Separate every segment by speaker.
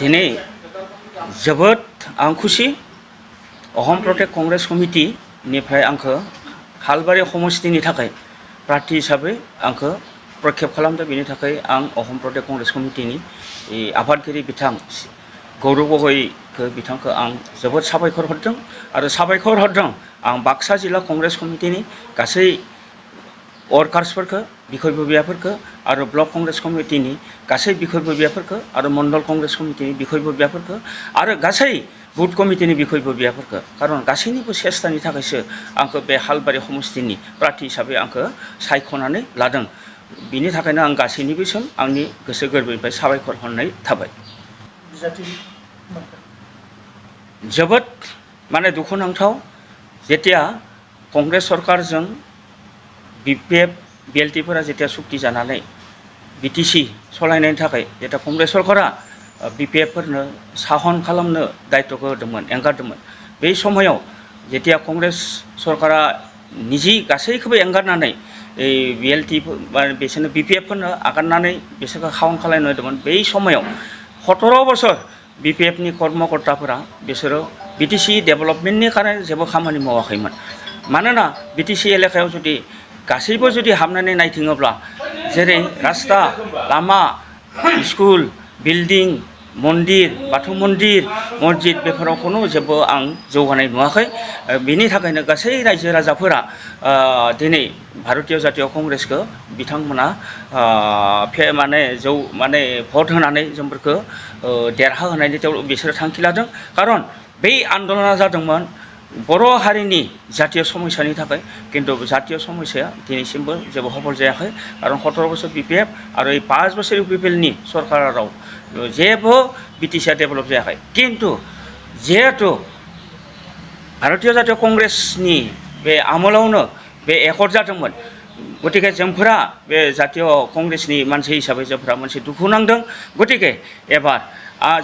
Speaker 1: दिनै जोबोद आं खुसि अहम प्रदेश कंग्रेस कमिटिनिफ्राय आंखौ हालबारि समस्तिनि थाखाय प्रार्थी हिसाबै आंखौ प्रक्षेप खालामदों। बेनि थाखाय आं अहम प्रदेश कंग्रेस कमिटिनि आफादगिरि बिथां गौरव गगৈखौ बिथांखौ आं जोबोद साबायखर हरदों आरो साबायखर हरदों आं बाक्सा जिल्ला कंग्रेस कमिटिनि गासै वर्कार्सफोरखौ बिखय बुबियाफोरखौ आरो ब्लक कंग्रेस कमिटिनि गासै बिखय बुबियाफोरखौ आरो मंडल कंग्रेस कमिटिनि बिखय बुबियाफोरखौ आरो गासै बुथ कमिटिनि बिखय बुबियाफोरखौ खारन गासैनिबो सेस्थानि थाखायसो आंखौ बे हालबारि समस्तिनि प्रार्थी हिसाबै आंखौ सायख'नानै लादों। बिनि थाखायनो आं गासैनिबोसिम आंनि गोसो गोरबोनिफ्राय साबायखर हरनाय थाबाय। जोबोद माने दुखुनांथाव जेतिया कंग्रेस सरकारजों BPF BLTफोरा जेतिया सुक्ति जानानै BTC सलायनायनि थाखाय जेतिया कंग्रेस सरकारा BPFफोरनो साहन खालामनो दायित्वखौ होदोंमोन एंगारदोंमोन। बे समायाव जेतिया कंग्रेस सरकारा निजि गासैखौबो एंगारनानै BLT बिसोरनो BPFफोरनो आगारनानै बिसोरखौ खावन खालामनो होदोंमोन। बै समायाव 17 बोसोर BPFनि कर्मकर्ताफोरा बिसोरो BTC डेभेलपमेन्टनि खारन जेबो खामानि मावाखैमोन। मानोना BTC एलेकायाव जुदि गासैबो जुदि हाबनानै नायथिङोब्ला जेरै रास्ता लामा स्कुल बिल्डिं मन्दिर बाथौ मन्दिर मस्जिद बेफोराव खुनु जेबो आं जौगानाय नुवाखै। बिनि थाखायनो गासै रायजो राजाफोरा दिनै भारतीय जातीय कंग्रेसखौ बिथांमोना माने भट होनानै जोंफोरखौ देरहाहोनायनि बिसोरो थांखि लादों। खारन बै आन्दलना जादोंमोन बर' हारिनि जातीय समस्यानि थाखाय, किन्तु जातीय समस्याया दिनैसिमबो जेबो सफल जायाखै। खारन 17 बोसोर BPF आरो 5 बोसोर UPPनि सरकाराव जेबो BTCआ डेभेलप जायाखै। किन्तु जिहेतु भारतीय जातीय कंग्रेसनि बे आमोलावनो बे एकर्ड जादोंमोन, गतिके जोंफोरा बे जातीय कंग्रेसनि मानसि हिसाबै जोंफोरा मोनसे दुखु नांदों। गतिके एबार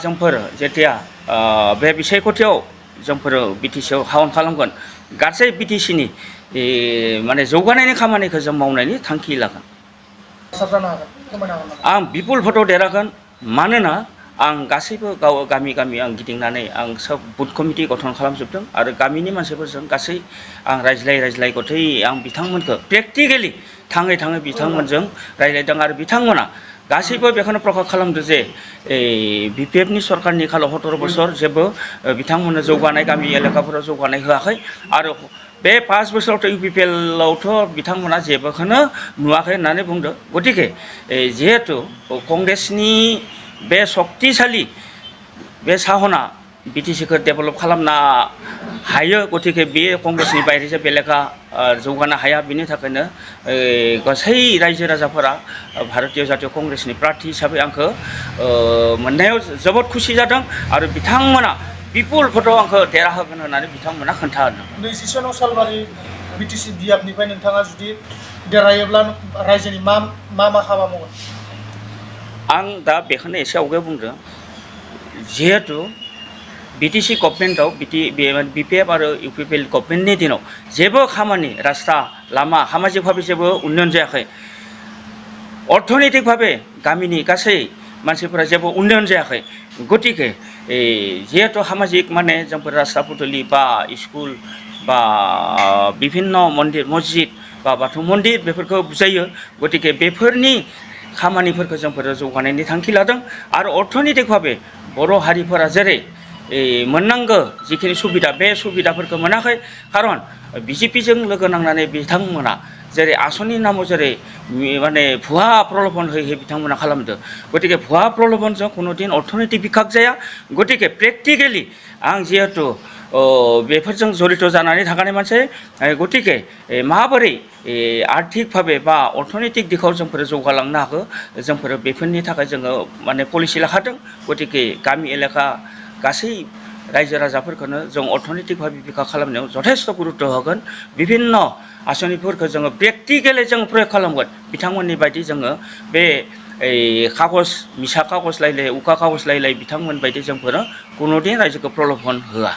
Speaker 1: जोंफोर जेतिया बे बिसायख'थियाव जोंफोर BTCआव खावन खालामगोन गासै BTCनि माने जौगानायनि खामानिखौ जों मावनायनि थांखि लागोन। आं बिपुल भटआव देरहागोन। मानोना आं गासैबो गामि गामि आं गिदिंनानै आं सब बुथ कमिटि गठन खालामजोबदों आरो गामिनि मानसिफोरजों गासै आं रायज्लाय गथै आं बिथांमोनखौ प्रेक्टिकेलि थाङै बिथांमोनजों रायज्लायदों आरो बिथांमोना गासैबो बेखौनो प्रकाश खालामदों जे BPFनि सरकारनि खालाव 17 बोसोर जेबो बिथांमोननो जौगानाय गामि एलेकाफोराव जौगानाय होआखै आरो बे 5 बोसोरावथ' UPPLआवथ' बिथांमोना जेबोखौनो नुवाखै होननानै बुंदों। गतिके जिहेतु कंग्रेसनि बे शक्तिशाली बे साहना BTCखौ डेभेलप खालामनो हायो। गतिके बे कंग्रेसनि बायजो बेलेगा जौगानो हाया। बिनि थाखायनो गासै रायजो राजाफोरा भारतीय जातीय कंग्रेसनि प्रार्थी हिसाबै आंखौ मोननायाव जोबोद खुसि जादों आरो बिथांमोना बिपुल भटआव आंखौ देरहाहोगोन होननानै बिथांमोना खोन्थादों।
Speaker 2: 27 सालबारि BTC बियाबनिफ्राय नोंथाङा जुदि देरहायोब्ला रायजोनि मा हाबा मावगोन?
Speaker 1: आं दा बेखौनो एसे आवगायाव बुंदों, जिहेतु BTC गभर्नमेन्टआव BPF आरो UPPL गभर्नमेन्टनि दिनाव जेबो खामानि रास्ता लामा सामाजिक भाबै जेबो उन्नयन जायाखै। अर्थनैतिक भाबै गामिनि गासै मानसिफोरा जेबो उन्नयन जायाखै। गतिके जिहेतु सामाजिक माने जोंफोर रास्ता पदुलि बा स्कुल बा बिभिन्न मन्दिर मस्जिद बा बाथौ मन्दिर बेफोरखौ बुजायो। गतिके बेफोरनि खामानिफोरखौ जोंफोर जौगानायनि थांखि लादों आरो अर्थनैतिक भाबै बर' हारिफोरा जेरै मोननांगौ जिखिनि सुबिदा बे सुबिदाफोरखौ मोनाखै। खारन BJPजों लोगो नांनानै बिथांमोना जेरै आसननि नामाव जेरै माने भुवा प्रल'भन होयै बिथांमोना खालामदों। गतिके भुवा प्रल'भनजों कुनु दिन अर्थनैतिक बिकास जाया। गतिके प्रेक्टिकेलि आं जिहेतु बेफोरजों जड़ित जानानै थाखानाय मानसि, गतिके माबोरै आर्थिक भाबै बा अर्थनैतिक दिखाव जोंफोर जौगालांनो हागौ जोंफोर बेफोरनि थाखाय जोङो माने पलिसि लाखादों। गतिके गामि एलेका गासै रायजो राजाफोरखौनो जों अर्थनैतिक भाबै बिखा खालामनायाव जथेस्थ' गुरुत्व होगोन। बिभिन्न आसनिफोरखौ जोङो प्रेक्टिकेलि जों प्रयोग खालामगोन। बिथांमोननि बायदि जोङो बे कागज मिसा कागज लायलाय उखा कागज लायलाय बिथांमोन बायदि जोंफोरो कुनु दिन रायजोखौ प्रल'भन होआ।